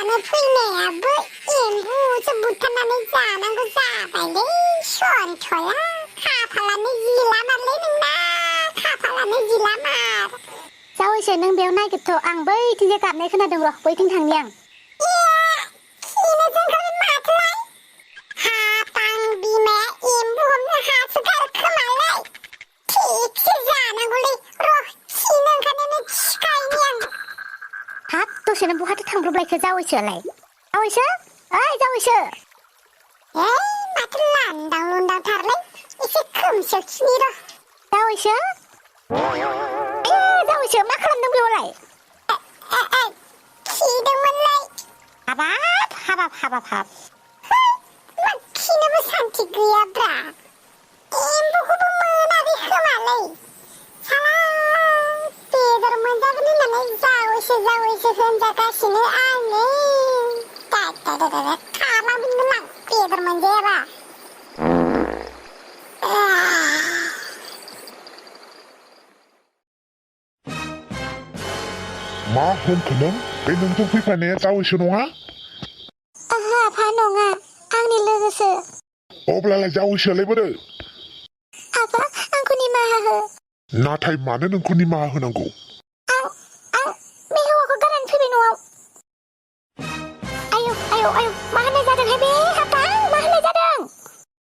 जानो फैनायाबो एम्बुसो बुथारनानै जानांगौ जाबायलै सन्थ'ला खाफालानो जिलामारलै नोंना खाफालानो जिलामार जावैसो नों बेयाव नायगिरथ' आं बैथिंजाय गाबनाय खोनादों र' बैथिं थांनि आं खिनो जोंखौ माथोलाय हापां बिमाया एम्बु हमनो हासोगारो खोमालै थिगसे जानांगौलै र' खिनो ओंखारनानै खिखायनि आं हाब दसेनो बहाथो थांब्रबलायखो जावैसोआलाय जावैसो ओइ जावैसो माथो लांदां लुंदांथारलै एसे खोमसियाव खिनि र' जावैसो जावैसो मा खालामदों बेयावलाय खिदोंमोनलै हाबाब मा खिनोबो सान्थि गैयाब्रा एम्बुखौबो मोनाखै खोमालै साला बेदर मोनजागोन होननानै जावैसो होनजागासिनो आङो खालामगोन आं बेदर मोनजायाबा मा होनखो नों बे नोंजों फैफानाया जावैसो नङा ओहो आफा नङा आंनि लोगोसो अब्लालाय जावैसोआलाय बोरो आफा आंखौ निमाहा हो नाथाय मानो नोंखौ निमाहा होनांगौ आं बे हौवाखौ गारनानै फैबाय न'आव आयौ मा होननाय जादोंहाय बे हापां मा होननाय जादों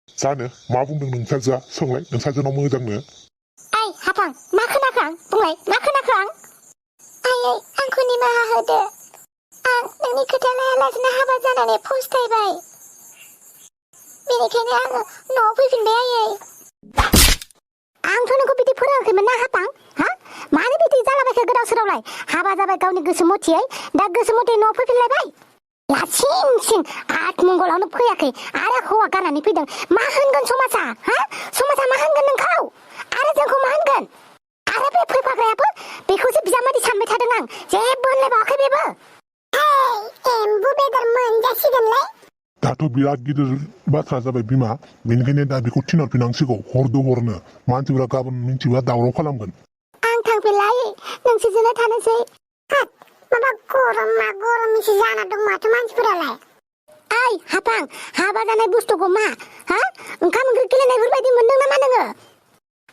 जानो मा बुंदों नोंसाजोआ सोंलाय नोंसाजोनाव मोजांनो ओइ हापां मा खोनाखो आं बुंलाय मा खोनाखो आं आयै आंखौ निमाहा होदो आं नोंनि खोथा लायालासिनो हाबा जानानै फस्थायबाय बेनिखायनो आङो न'आव फैफिनबाय आयै आंथ' नोंखौ बिदि फोरोङाखैमोन ना हापां हा मानो बिदि जालाबायखो गोदाव सोरावलाय हाबा जाबाय गावनि गोसो मथेयै दा गोसो मथे न'आव फैफिनलायबाय लासिं आतमंगलावनो फैयाखै आरो हौवा गारनानै फैदों मा होनगोन समाजा हा समाजा मा होनगोन नोंखौ आरो जोंखौ मा होनगोन आरो बे फैफाग्रायाबो बेखौसो बिजामादै सानबाय थादों आं जेबो होनलायबावाखै बेबो एम्बु बेदर मोनजासिगोनलै दाथ' बिराद गिदिर बाथ्रा जाबाय बिमा बेनिखायनो दा बेखौ थिनहरफिननांसिगौ हरदो हरनो मानसिफोरा गाबोन मिन्थिबा दावराव खालामगोन आं थांफिनलाय नोंसोरजोंनो थानोसै माबा गरमनिसो जाना दं माथो मानसिफोरालाय ओइ हापां हाबा जानाय बुस्थुखौ मा हा ओंखाम ओंख्रि गेलेनायफोरबायदि मोनदों नामा नोङो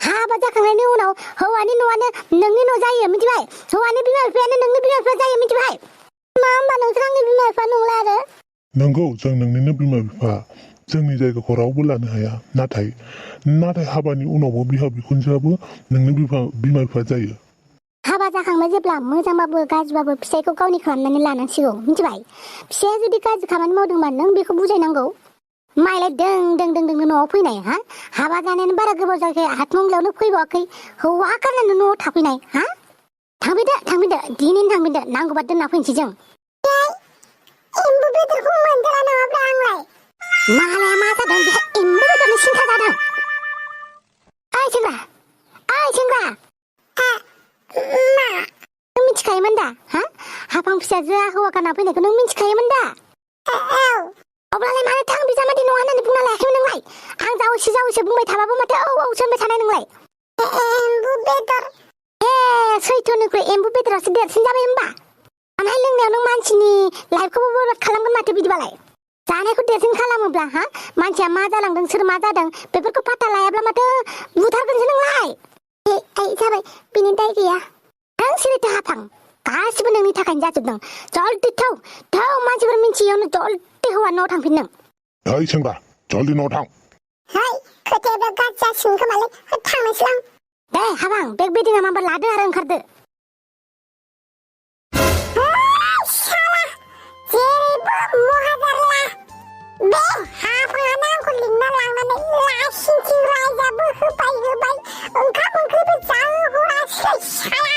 हाबा जाखांनायनि उनाव हौवानि न'आनो नोंनि न' जायो मिथिबाय हौवानि बिमा बिफायानो नोंनि बिमा बिफा जायो मिथिबाय मा होमबा नोंसोर आंनि बिमा बिफा नंला आरो नंगौ जों नोंनिनो बिमा बिफा जोंनि जायगाखौ रावबो लानो हाया नाथाय हाबानि उनावबो बिहाव बिखुनजोआबो नोंनि बिमा बिफा जायो हाबा जाखांबाय जेब्ला मोजांबाबो गाज्रिबाबो फिसायखौ गावनि खालामनानै लानांसिगौ मिथिबाय फिसाया जुदि गाज्रि खामानि मावदोंबा नों बेखौ बुजायनांगौ माइलाय दों न'आव फैनाय हा हाबा जानायानो बारा गोबाव जायाखै हातमंग्लायावनो फैबावाखै हौवा गारनानै न'आव थाफैनाय हा थांफिनदो दिनैनो थांफिनदो नांगौबा दोनना फैनोसै जों एम्बु बेदरखौ मोनजाला नङाब्ला आंलाय मालाया मा जादों बेहा एम्बु बेदरनि सिन्था जादों ओइ सेंग्रा मा नों मिथिखायोमोन दा हा हापां फिसाजोआ हौवा गारना फैनायखौ नों मिथिखायोमोन दा अब्लालाय मानो थां बिजामादै नङा होननानै बुंना लायाखैमोन नोंलाय आं जावैसो बुंबाय थाबाबो माथो औ होनबाय थानाय नोंलाय एम्बु बेदर सैथोनिख्रुइ एम्बु बेदरासो देरसिन जाबाय होमबा जानाय लोंनायाव नों मानसिनि लाइफखौबो बरबाद खालामगोन माथो बिदिबालाय जानायखौ देरसिन खालामोब्ला हा मानसिया मा जालांदों सोर मा जादों बेफोरखौ पात्ता लायाब्ला माथो बुथारगोनसो नोंलाय जाबाय बिनि दाय गैया नों सिरिथा हापां गासिबो नोंनि थाखायनो जाजोबदों जल्दि थौ मानसिफोर मिन्थियावनो जल्दि हौवा न'आव थांफिन नों ओइ सेंग्रा जल्दि न'आव थां खोथाया बे गाज्रि जासिगोन खोमालै थांनोसै आं दे हापां बेग बेदिङा माबा लादो आरो ओंखारदो साला जेरैबो महाजारला बे हापाङानो आंखौ लिंना लांनानै लासिंसिं रायजाबो होबाय ओंखाम ओंख्रिबो जाहोहरासै साला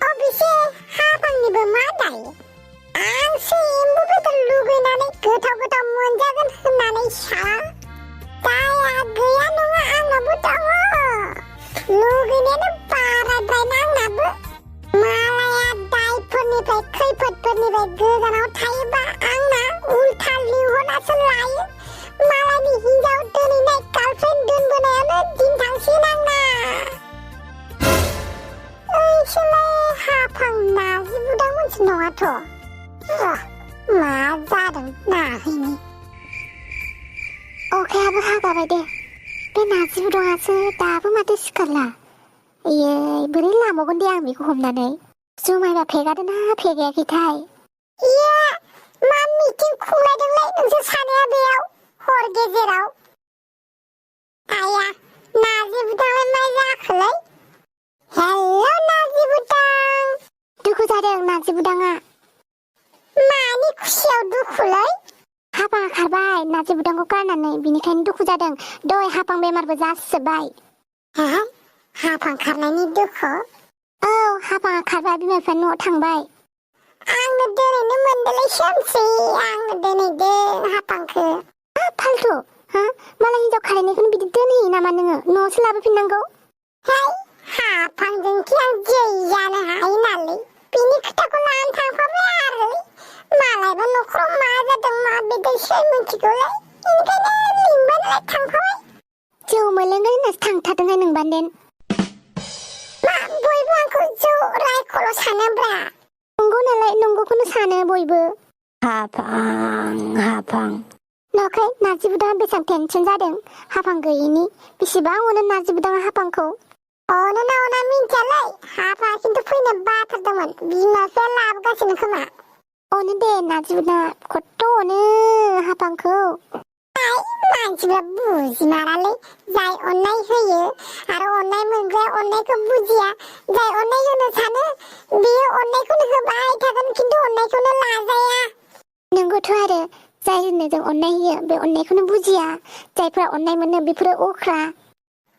अबेसे हापांनिबो मा दाय आंसो एम्बु बेदर लुगैनानै गोथाव मोनजागोन होननानै साला दाया गैया नङा आंनाबो दङ लुगैनायानो बाराद्रायना आंनाबो मालाया दायफोरनिफ्राय खैफोदफोरनिफ्राय गोजानाव थायोबा आंना उल्था लिंहरनासो लायो मालायनि हिनजाव दोनहैनाय गार्लफ्रेन्ड दोनबोनायानो दिन थांसिगोन आंना ओइसोलाय हापां नार्जि बुदांमोनसो नङाथ' मा जादों नाहैनि अखायाबो हागाबाय दे बे नारजि बुदाङासो दाबो माथो सिखारला इयै बोरै लामगोन दे आं बेखौ हमनानै जुमायबा फेगादोंना फेगायाखैथाय इया मा मिटिं खुंलायदोंलाय नोंसोर सानैया बेयाव हर गेजेराव आया नारजि बुदाङालाय मा जाखोलै हेलौ नारजि बुदां दुखु जादों नारजि बुदाङा मानि खुसियाव दुखुलै हाफां खारबाय नारजि बुदांखौ गारनानै बिनिखायनो दुखु जादों दय हाफां बेमारबो जाजोब्बाय हाफां खारनायनि दुखु औ हाफाङा खारबाय बिमा बिफा न'आव थांबाय आंनो दोनैनो मोनदोलै सोमसि आंनो दोनैदो हाफांखो फाल्थु मालाय हिनजाव खालायनायखौनो बिदि दोनहैयो नामा नोङो न'आवसो लाबोफिननांगौ हाफांजोंखि आं जै जानो हायो नालाय बिनि खोथाखौ लानानै थांफाबाय आरो मालायबा न'खराव मा जादों मा बेदों सोर मिथिगौलै बेनिखायनो लिंबानोलाय थांफाबाय जौ मोनलोंगोन होननासो थांथारदोंहाय नोंबादेन मा बयबो आंखौ जौ रायख'ल' सानोब्रा नंगौ नालाय नंगौखौनो सानो बयबो हाफां न'खाय नारजि बुदाङा बेसेबां टेनसन जादों हाफां गैयिनि बेसेबां अनो नारजि बुदाङा हाफांखौ अनो ना अना मिन्थियालै हाफाङा खिन्थु फैनो बाथारदोंमोन बिमा बिफाया लाबोगासिनो खोमा अनो दे नारजि बुदाङा खथ्थ' अनो हाफांखौ मानसिफ्रा बुजिमारालै जाय अननाय होयो आरो अननाय मोनग्राया अननायखौ बुजिया जाय अननाय होनो सानो बियो अननायखौनो होबाय थागोन खिन्थु अननायखौनो लाजाया नंगौथ' आरो जाय होनो जों अननाय होयो बे अननायखौनो बुजिया जायफ्रा अननाय मोनो बेफोरो अख्रा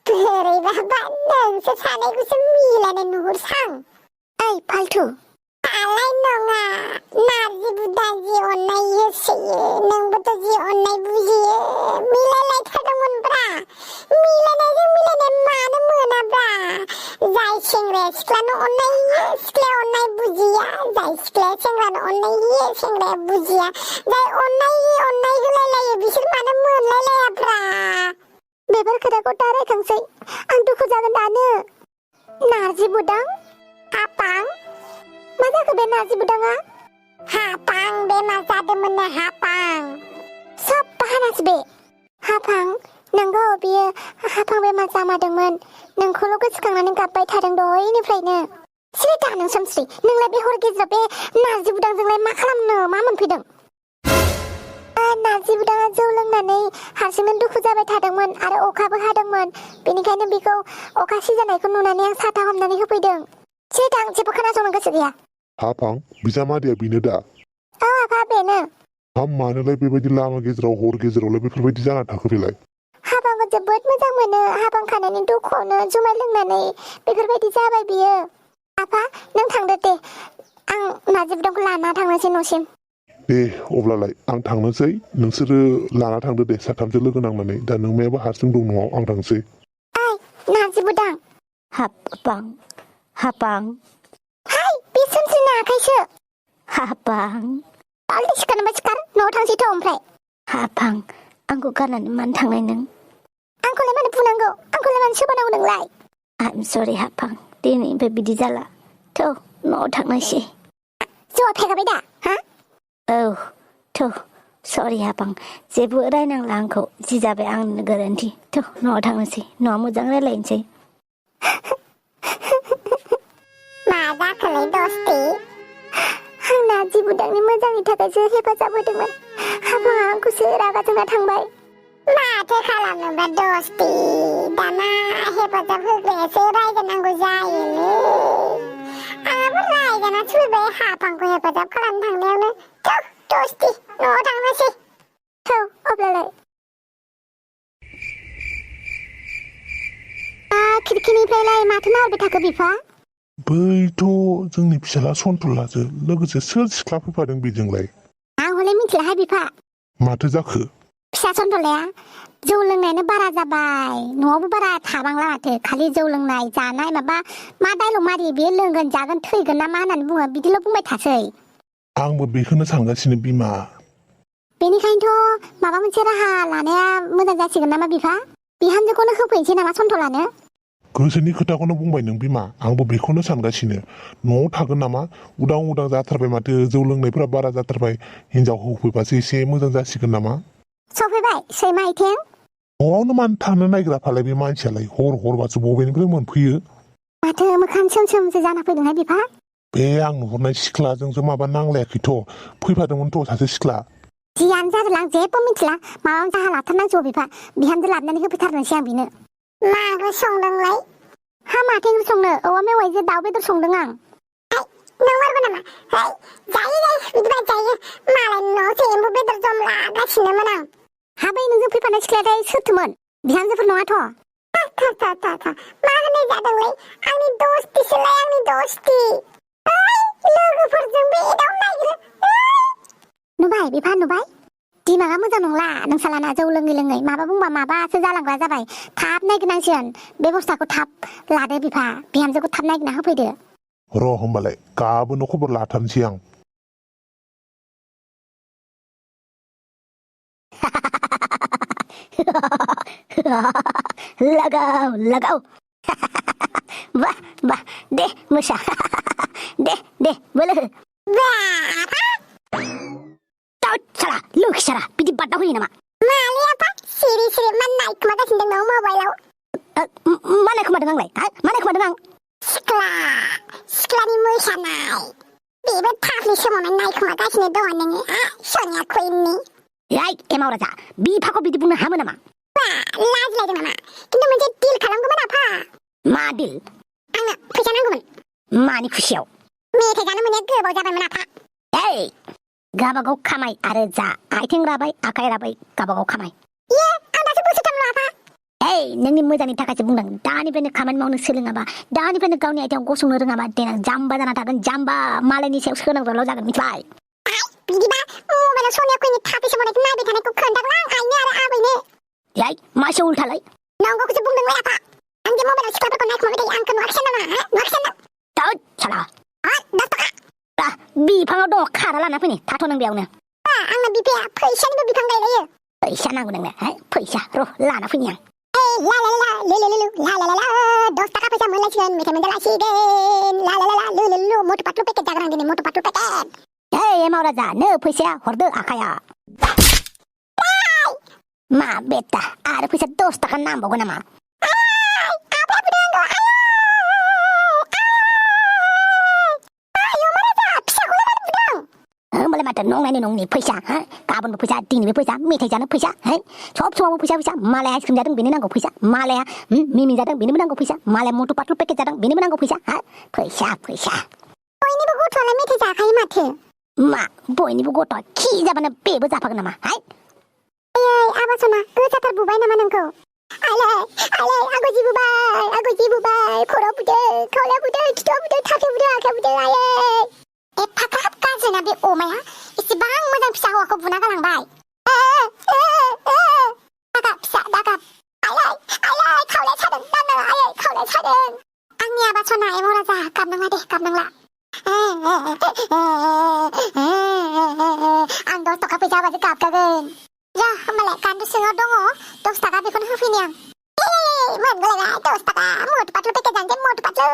बोरैबाबा नोंसोर सानैखौसो मिलायनाय नुहुरसां ओइ फाल्थु आलाय नङा नारजि बुदां जि अननाय होसोयो नोंबोथ' जि अननाय बुजियो मिलायलायथारदोंमोनब्रा मिलायनायजों मिलायनाय मानो मोनाब्रा जाय सेंग्राया सिख्लानो अननाय होयो सिख्लाया अननाय बुजिया जाय सिख्लाया सेंग्रानो अननाय होयो सेंग्राया बुजिया जाय अननाय होलायलायो बिसोर मानो मोनलायलायाब्रा बेफोर खोथाखौ दा रायखांसै आं दुखु जागोन दानो नारजि बुदां हाफां मा जाखो बे नारजि बुदाङा हाफां बेमार जादोंमोननो हाफां सब बाहानासो बे हाफां नंगौ बियो हाफां बेमार जामारदोंमोन नोंखौल' गोसोखांनानै गाबबाय थादों दहायनिफ्रायनो सिरि दा नों सोमस्रि नोंलाय बे हर गेजेराव बे नारजि बुदांजोंलाय मा खालामनो मा मोनफैदों नारजि बुदाङा जौ लोंनानै हारसिंनो दुखु जाबाय थादोंमोन आरो अखाबो हादोंमोन बेनिखायनो बेखौ अखा सिजानायखौ नुनानै आं साथा हमनानै होफैदों सिरि दा जेबो खोनासंनो गोसो गैया हाफां बिजामादैया बेनो दा औ आफा बेनो मानोलाय बेबायदि लामा गेजेराव हर गेजेरावलाय बेफोरबायदि जाना थाखो बेलाय हाफांखौ जोबोद मोजां मोनो हाफां खानायनि दुखुआवनो जुमाय लोंनानै बेफोरबायदि जाबाय बियो आफा नों थांदो दे आं नारजि बुदांखौ लाना थांनोसै न'सिम दे अब्लालाय आं थांनोसै नोंसोरो लाना थांदो दे साथामजों लोगो नांनानै दा नोंमायाबो हारसिं दं न'आव आं थांसै नारजि बुदां हाफां हाय बे सोमस्रिना आखायसो हाफां आलदा सिखारनोबा सिखार न'आव थांसैथ' ओमफ्राय हाफां आंखौ गारनानै मानो थांनाय नों आंखौलाय मानो बुंनांगौ आंखौलाय मानो सोबानांगौ नोंलाय आइम सरि हाफां दिनैनिफ्राय बिदि जाला थ' न'आव थांनोसै जौआ फेगाबाय दा हा औ थ' सरि हाफां जेबो रायनांला आंखौ जि जाबाय आंनो गोरोन्थि थ' न'आव थांनोसै न'आव मोजां रायलायनोसै मा जाखोलै दस्ति आं नारजि बुदांनि मोजांनि थाखायसो हेफाजाब होदोंमोन हाफाङा आंखौसो रागा जोंना थांबाय माथो खालामनोबा दस्ति दाना हेफाजाब होग्रायासो रायजानांगौ जायोलै आंहाबो रायजाना फैबाय हाफांखौ हेफाजाब खालामनो थांनायावनो दस्ति न'आव थांनोसै औ अब्लालाय खिरखिनिफ्रायलाय माथो नाहरबाय थाखो बिफा बैथ' जोंनि फिसाला सन्थुलाजो लोगोसे सोर सिख्ला फैफादों बेजोंलाय आं हले मिथिलाहाय बिफा माथो जाखो फिसा सन्थलाया जौ लोंनायानो बारा जाबाय न'आवबो बारा थाबांला माथो खालि जौ लोंनाय जानाय माबा मा डायलग मारियो बेयो लोंगोन जागोन थैगोन ना मा होननानै बुङो बिदिल' बुंबाय थासै आंबो बेखौनो सानगासिनो बिमा बेनिखायनोथ' माबा मोनसे राहा लानाया मोजां जासिगोन नामा बिफा बिहामजोखौनो होफैनोसै नामा सन्थलानो गोसोनि खोथाखौनो बुंबाय नों बिमा आंबो बेखौनो सानगासिनो न'आव थागोन नामा उदां उदां जाथारबाय माथो जौ लोंनायफोरा बारा जाथारबाय हिनजाव होफैबासो एसे मोजां जासिगोन नामा सफैबाय सैमा आइथें न'आवनो मानो थानो नायग्राफालाय बे मानसियालाय हरबासो बबेनिफ्राय मोनफैयो माथो मोखां सोम सोमसो जाना फैदोंहाय बिफा बे आं नुहुरनाय सिख्लाजोंसो माबा नांलायाखैथ' फैफादोंमोनथ' सासे सिख्ला जियानो जादों आं जेबो मिथिला माबा मोनसे हा लाथारनांगौ बिफा बिहामजो लाबोनानै होफैथारनोसै आं बिनो मा ओंख्रि संदोंलाय हा माथो ओंख्रि संनो औवा मेवाइजों दाउ बेदर संदों आं नंमारगौ नामा जायो बिदिबा जायो मालायनि न'आवसो एम्बु बेदर जमलागासिनोमोन आं हाबै नोंजों फैफानाय सिख्लायालाय सोरथोमोन बिहामजोफोर नङाथ' मा होननाय जादोंलै आंनि दस्तिसोलाय आंनि दस्ति लोगोफोरजों बे एदावनो नागिरो नुबाय बिफा नुबाय दिमागा मोजां नंला नोंसालाना जौ लोङै लोङै माबा बुंबा माबासो जालांग्रा जाबाय थाब नायगिरनांसिगोन बेबस्थाखौ थाब लादो बिफा बिहामजोखौ थाब नायगिरना होफैदो र' होमबालाय गाबोननो खबर लाथारनोसै आं लगाव वाह दे मोसा दे बोलो साला लोखि सारा बिदि बादाव होयो नामा मालै आफा सिरि मा नायखोमागासिनो दं मबाइलाव मा नायखोमादों आंलाय मा नायखोमादों आं सिख्लानि मोसानाय बेबो थाख्लि समावनो नायखोमागासिनो दङ नोङो सनिया कुइननि एमाव राजा बिफाखौ बिदि बुंनो हामो नामा लाजिलायदों नामा खिन्थु मोनसे डिल खालामगौमोन आफा मा डिल आंनो फैसा नांगौमोन मानि खुसियाव मेथाइ जानो मोननाया गोबाव जाबायमोन आफा गाबागाव खामाय आरो जा आथिं राबाय आखाइ राबाय गाबागाव खामाय आं दासो बोसोरथामल' आफा नोंनि मोजांनि थाखायसो बुंदों दानिफ्रायनो खामानि मावनो सोलोङाबा दानिफ्रायनो गावनि आथिङाव गसंनो रोङाबा देनां जाम्बा जाना थागोन जाम्बा मालायनि सायाव सोनांग्राल' जागोन मिथिबाय बिदिबा मबाइलाव सनिया कुइननि थाफ्लि समावनायखौ नायबाय थानायखौ खोन्थागोन आं आइनो आरो आबैनो मासो उल्थालाय नंगौखौसो बुंदोंलै आफा आं जे मबाइलाव सिख्लाफोरखौ नायखोमाबाय थायो आंखौ नुवाखिसै नामा नुवाखिसै साला 10 थाखा बिफाङाव दङ खारा लाना फैनि थाथ' नों बेयावनो आंना बिफाया फैसानिबो बिफां गायलायो फैसा नांगौ नोंनो फैसा र' लाना फैनि आं 10 थाखा फैसा मोनलायसिगोन मेथाइ मोनजालायसिगोन मटु पातलु पेकेट जागोन आं दिनै मटु पातलु पेकेट एमाव राजा नो फैसाया हरदो आखाया मा बेटा आरो फैसा 10 थाखा नांबावगौ नामा होमबालाय माथो नंनायनि नंनि फैसा गाबोनबो फैसा दिनैबो फैसा मेथाइ जानो फैसा सब समावबो फैसा मालाया आइसक्रिम जादों बेनो नांगौ फैसा मालाया मिमी जादों बेनोबो नांगौ फैसा मालाया मटु पातलु पेकेट जादों बेनोबो नांगौ फैसा फैसा बयनिबो गथ'आलाय मेथाइ जाखायो माथो मा बयनिबो गथ'आ खि जाबानो बेबो जाफागोन नामा आबा सना गोसाथार बुबाय नामा नोंखौ आगै जिबुबाय खर'आव बुदों खावलायाव बुदों खिथुआव बुदों थाखायाव बुदों आखायाव बुदों एफाग्राब गाज्रिना बे अमाया एसेबां मोजां फिसा हौवाखौ बुना गालांबाय दागाब खावलाया सादों खावलाया सादों आंनि आबा सना एमाव राजा गाबनांला दे गाबनांला आं 10 थाखा फैसा होबासो गाबगागोन जा होमबालाय गान्दु सिङाव दङ 10 थाखा बेखौनो होफैनि आं मोनगोलायबाय 10 थाखा मटु पातलु पेकेट जानोसै मटु पातलु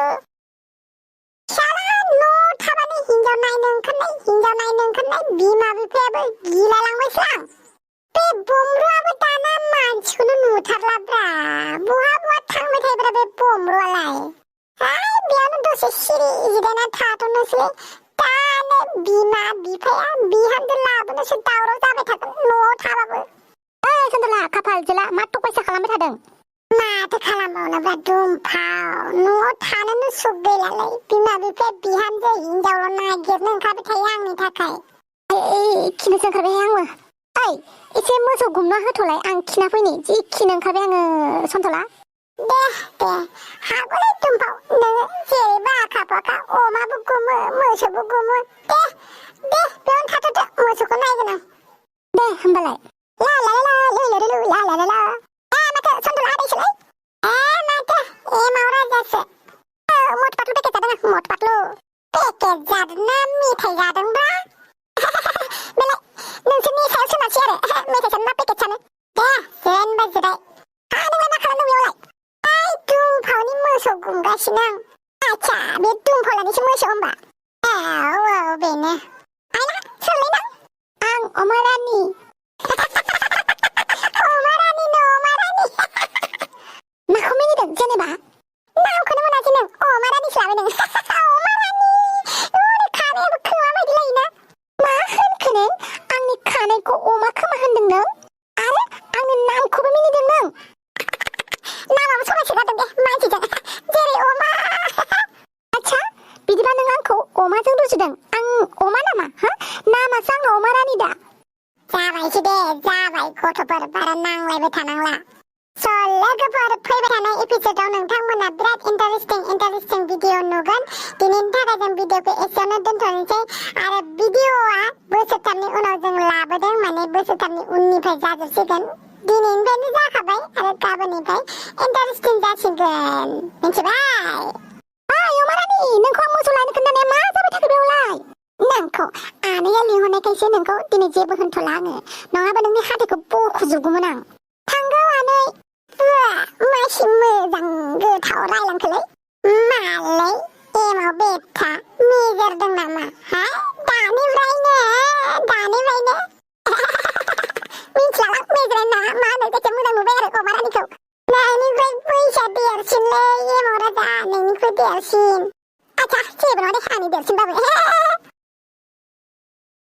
साला न' थाबानो हिनजाव नायनो ओंखारनाय बिमा बिफायाबो गिलायलांबायसो आं बे बमरुआबो दाना मानसिखौनो नुथारलाब्रा बहा थांबाय थायोब्रा बे बमरुआलाय बेयावनो दसे सिरि जिरायना थाथ'नोसै दानो बिमा बिफाया बिहामजो लाबोनोसो दावराव जाबाय थागोन न'आव थाबाबो सन्दला खाफाल जोला मा थगायसा खालामबाय थादों माथो खालामबावनोब्रा दुमफाव न'आव थानोनो सुख गैलालै बिमा बिफाया बिहामजो हिनजावल' नागिरनो ओंखारबाय थायो आंनि थाखाय खिनोसो ओंखारबाय आंबो एसे मोसौ गुमना होथ'लाय आं खिना फैनि जि खिनो ओंखारबाय आङो सन्तला दे हागौलै दुमफाव नोङो जेरैबो आखा फाखा अमाबो गुमो मोसौबो गुमो दे बेयावनो थाथ'दो मोसौखौ नायगोन आं दे होमबालाय माथो सन्दला आदैसोलाय माथो एमाव राजासो मटु पातलु पेकेट जादों मटु पातलु पेकेट जादोंना मेथाइ जादोंब्रा बेलाय नोंसोरनि सायाव सोनासै आरो मेथाइ जानो ना पेकेट जानो दे जेनबा जिराय नोंलाय मा खालामदों बेयावलाय दुमफावनि अमा रानि अमा रानि नो अमा रानि माखौ मिनिदों जेनेबा नामखौनो मोनासै नों अमा रानिसो लाबाय नों अमा रानि ओरै खानायाबो खोमा बायदि लायोना मा होनखो नों आंनि खानायखौ अमा खोमा होनदों नों आरो आंनि नामखौबो मिनिदों नों नामाबो समायसो जादों दे मानसिजों जेरै अमा आच्छा बिदिबा नों आंखौ अमाजों रुजुदों आं अमा नामा हा नामासो आंना अमा रानि दा जाबायसो दे जाबाय गथ'फोर बारा नांलायबाय थानांला स' लोगोफोर फैबाय थानाय एपिसोडआव नोंथांमोना बिराद इन्टारेस्टिं भिडिअ नुगोन दिनैनि थाखाय जों भिडिअखौ एसेयावनो दोनथ'नोसै आरो भिडिअआ बोसोरथामनि उनाव जों लाबोदों माने बोसोरथामनि उननिफ्राय जाजोबसिगोन दिनैनिफ्रायनो जाखाबाय आरो गाबोननिफ्राय इन्टारेस्टिं जासिगोन मिथिबाय ओइ अमा रानि नोंखौ आं मोसौ लायनो खोन्थानाया मा जाबाय थाखो बेयावलाय नोंखौ आनैया लिंहरनायखायसो नोंखौ दिनै जेबो होनथ'ला आङो नङाबा नोंनि हाथायखौ बख'जोबगौमोन आं थांगौ आनै मासि मोजां गोथाव रायलांखोलै मालाय एमाव बेथा मेजेरदों नामा हा दानिफ्रायनो मिथिलालां मेजेरनाय नामा मा होनो जायखिया मोजां नुबाय आरो अमा रानिखौ नोंनिफ्राय बैसा देरसिनलै एमाव राजा नोंनिख्रुइ देरसिन आच्छा जेबो नङा दे आंनि देरसिनबाबो